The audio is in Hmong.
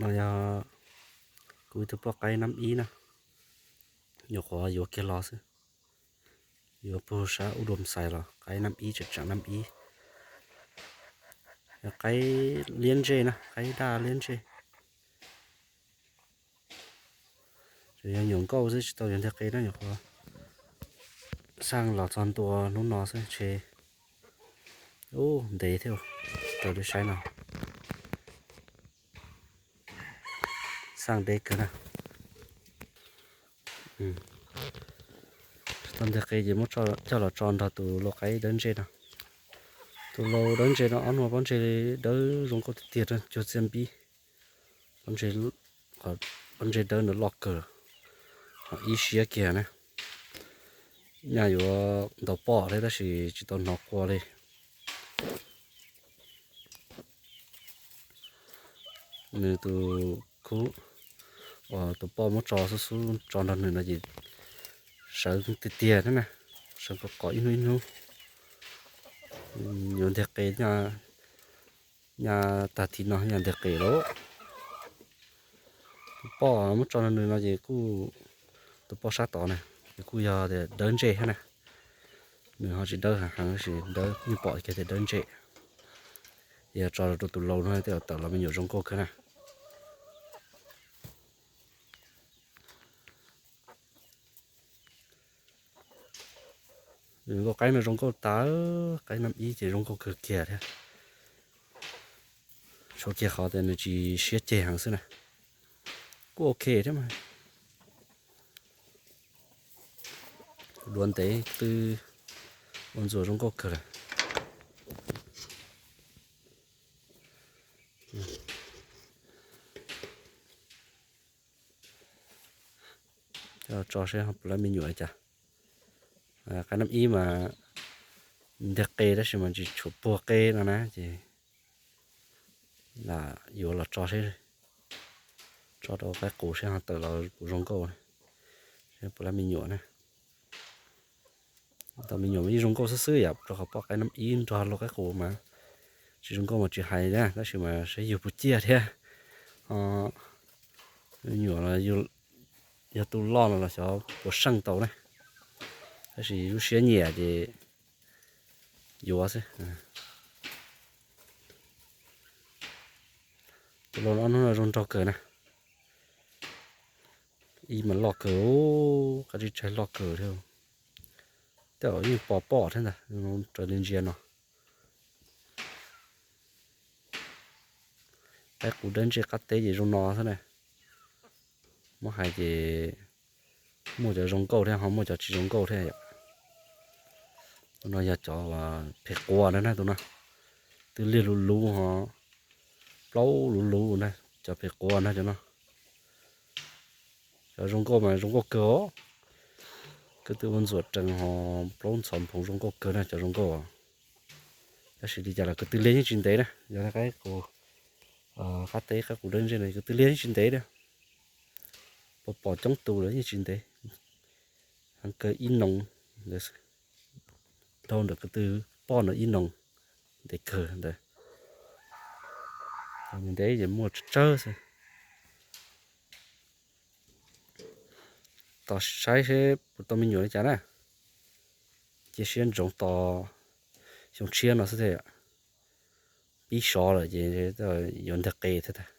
No yog kuv ib tug poj qaib nab ib na, nyuam qhuav yuav kiag los xwb. Yuav puag sab ub dua xais los qaib nab ib tseem tseem nab ib. Qaib liab ntsej na, qaib daj liab ntsej. Tsuas yog nyuam nkauj xwb tsis tau yuav nteg qe na, nyuam qhuav xaj los txog ntua hnub no xwb ntshe. Ub, ntev thiab, raws li saib no. Xaj deb kawg na. Tsis tau nteg qe ces muab coj los tso nrog tus lau qaib dawb ntsej no. Tus lau dawb ntsej no ob nua pob ntseg dawb zoo nkauj tiag tiag, cuag txiaj npib. Pob ntseg dawb ntawd loj kawg, ho ib siab kiag na. Nyaj yuav ntaus poj thiab tab sis tsis tau hnov qua li. Nws tus khub, tus poj muab tso xub xub tso nrog nws no ces sawv tiag tiag thiab na, sawv kom qom ib hnub ib hnub. Yuav nteg qe, nyaj tag thib no nyaj nteg qe lawm. Tus poj muab tso nrog nws no ces kuj, tus poj sab tod na, ces kuj yog tias dawb ntsej thiab na. Nws ho tsis dawb heev heev tab sis dawb, yeej pom kiag tias dawb ntsej. Yog tso rau tus lau no tej zaum tawm los me nyuam zoo nkauj kawg na. Nkauj qaib no zoo nkauj tas, qaib nab ib ces zoo nkauj kawg kiag thiab. Tshuav kiag qhov tias nws tsis siab ceg heev xwb na. Kuj ok thiab mas. Duav ntev twb ua ntxuam zoo nkauj kawg lawm. Tso seb puas lab me nyuam li cas. Qaib nab ib mas nteg qe tab sis mas tsis tshua puag qe no na ces lam yuav los tso seb, tso rau qaib qus seb ho tawm los puas zoo nkauj, seb puas lab me nyuam na. Tau me nyuam yeej zoo nkauj xwb xwb yom, rau qhov poj qaib nab ib nrog lau qaib qus mas tsis zoo nkauj mas tsis hais na, tab sis mas saib yug puas ciaj thiab. Me nyuam yog tus loj no los xyov puas seej tau na, tab sis lub siab nyiam ces yuav xwb. Tus lau no hnub no zoo nraug kawg na. Ib mas loj kawg, qab tsib tsaig loj kawg thiab. Tej zaum yeej pos poj thiab ntag, raws li ntsia no. Qaib qus dawb ntsej qab teb ces zoo no xwb na. Muab hais ces muaj cov zoo nkauj thiab ho muaj cov tsis zoo nkauj thiab yom. Tus no yog cov phem quas na, tus no twb liag luv luv ho plaub luv luv na, cov phem quas na cov no. Cov zoo nkauj mas zoo nkauj kawg os, ko tw ua ntxuam rees ho plaub ntxhov nphoo zoo nkauj kawg na cov zoo nkauj. Tab sis li cas los ko tw liag yeej tsis ntev na, yog li qaib qus, qab teb qaib qus dawb ntsej no ko tw liag yeej tsis ntev li. Pos pos coob tus lawm yeej tsis ntev, heev kawg ib noo xwb. Dhau ntawm ko tw poj no ib noo ntev kawg ntawd. Ntev ces muaj tsawg tsawg xwb. Tos saib seb puas tau me nyuam li cas na. Cia siab ntsoov tos xyoo tshiab no xwb thiaj, pib sov lawm ces yuav nteg qe thiab tag.